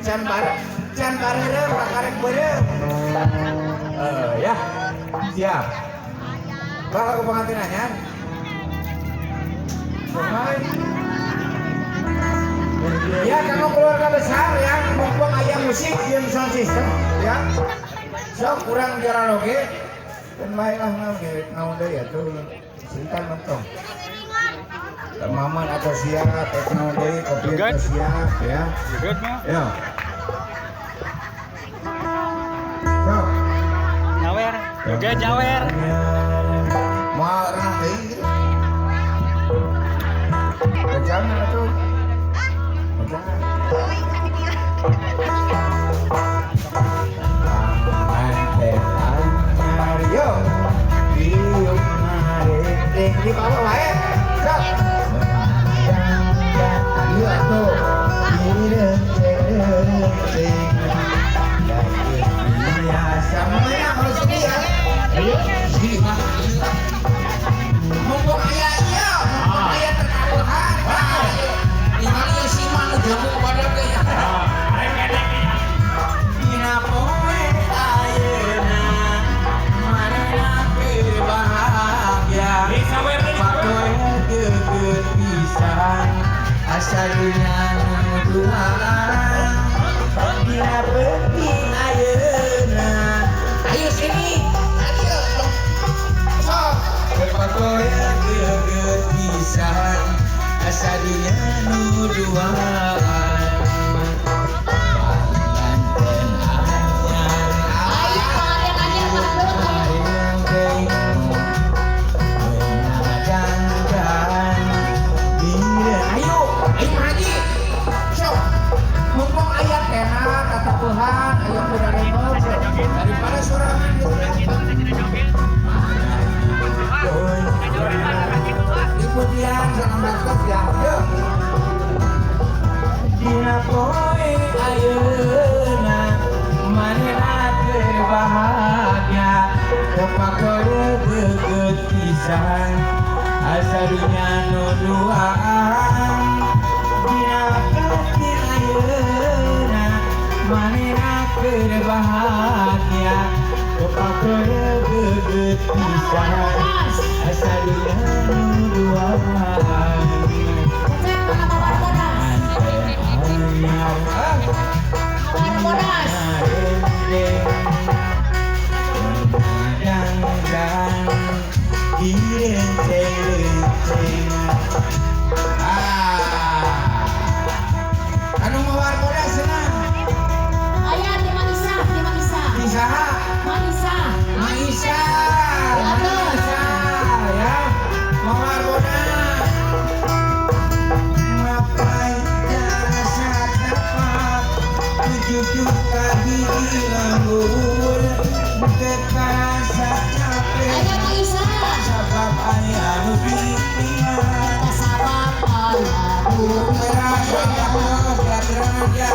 Can bar can bareureum kakarek beureum. Ya. Siap. Bang lagu pengantin anyar. Kumaha? Ya, kamu keluarga besar ya, mumpung aya musik jeung sound system ya. Sok kurang jararoge. Dan bae lah naon ge naon deui atuh. Sintan mentong. Maman atau siap, naon deui kopi atau siap ya. Ya. Sok. Nyawer, joget nyawer. Moal renang teuing gitu. Jangan atuh. Jangan. Pengantin anyar yo. Diuk ngarendeng di bawah wae. Sok. Ayo atuh. Direng-reng. Biasa mamanya kalau sini ya. Ayo, sini mah. Mumpung aya ieu, mumpung aya tetabuhan. Ningali si mah nu jamu pada ge ya. Dina poe ayeuna manehna keur bahagia. Pakoe geget pisan asa dunya nu duaan. Dina peuting ayeuna. Ayo sini. Ayo. Sok. Pakoe geget pisan asa dunya nu duaan. Pengantin anyar. Ayo pengantin anyar mah Ayo, ayo haji. Sok. Mumpung aya tena tatapuhan, ayo kuda rembug daripada sorangan Kemudian salam laptop ya. Yuk. Dina poe ayeuna manehna keur bahagia Kepakoe geget pisan asa dunya nu duaan. Dina peuting ayeuna manehna keur bahagia Kepakoe geget pisan asa dunya nu duaan. Cecep mana mawar bodas? Mawar bodas. Anu mawar bodas senang. Aya di Manisa, di Manisa. Di saha? Manisa. Maisha. Maisha ya. Mawar bodas. Mapai rasa tapak 7 juta gigi lembur Kekarasa capek Aya Maisa. Sabab aya nu pipian Sabab aya Merasa ya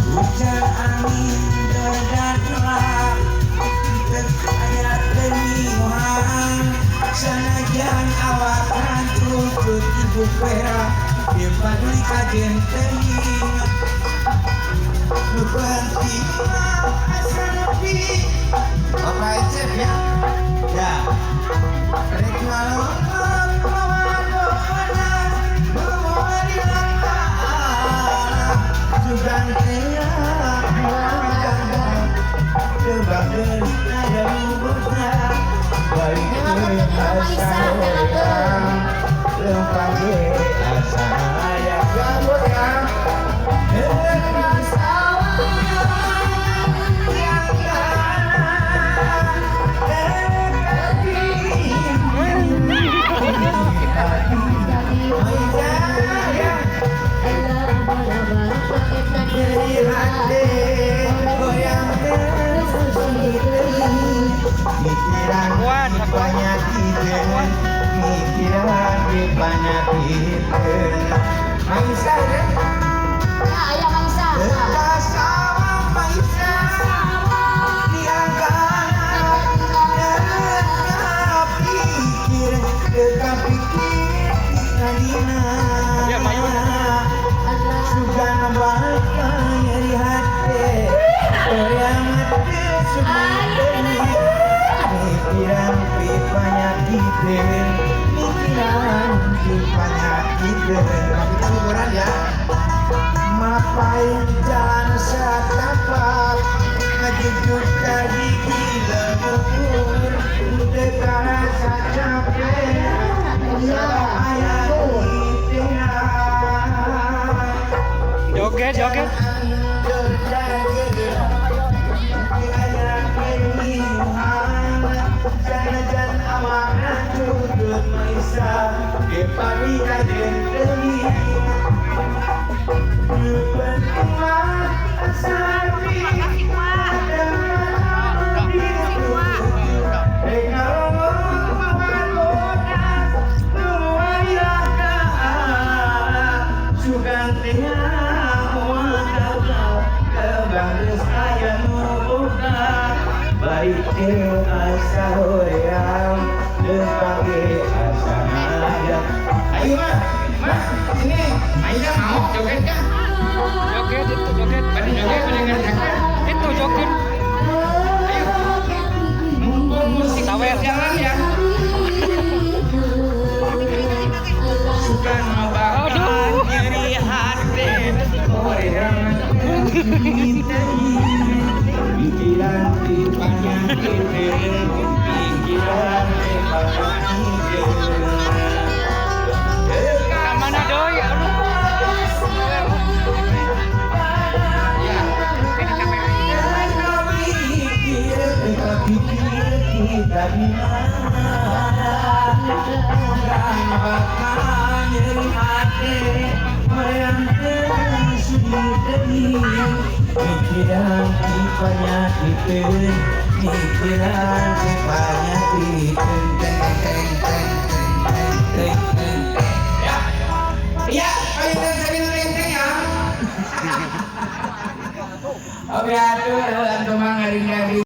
hujan angin dan gelap aya teniuhan sanajan awak rancur ibu pera dipaduli kajen teuing nu penting mah asa nepi Bapak Ecep ya ya rek ngalongok mawar bodas bawa di sugan teh Sebab ada rubuhnya balik Maisa, lempang ge asa aya gabut ya. Mikiran banyak ide, mikiran banyak ide. Sampai jalan setapak ngajujuk ka gigi lembur, teu karasa capek aya di. Joget, joget. Baik asa hoream leumpang ge asa hayang. Ayo mah, mah, sini. Ayo mau joget kah? Joget itu joget. Pada joget, pada ngerasakan. Itu joget. Ayo. Mumpung musik Sawer. jalan ya. Suka bakal Aduh. nyeri hati hoream. Pikiran ti panyakit, pikiran ti panyakit. Mana doi? Aduh. Ya. Pikir kita di mana, bakal nyeri hati hoream sedih deui. Pikiran ti panyakiteun, pikiran ti panyakiteun. Teng teng teng teng teng teng. Ya. Ya, ayo sambil nenteng ya. Oke, aduh, antum mah ngari-ngari.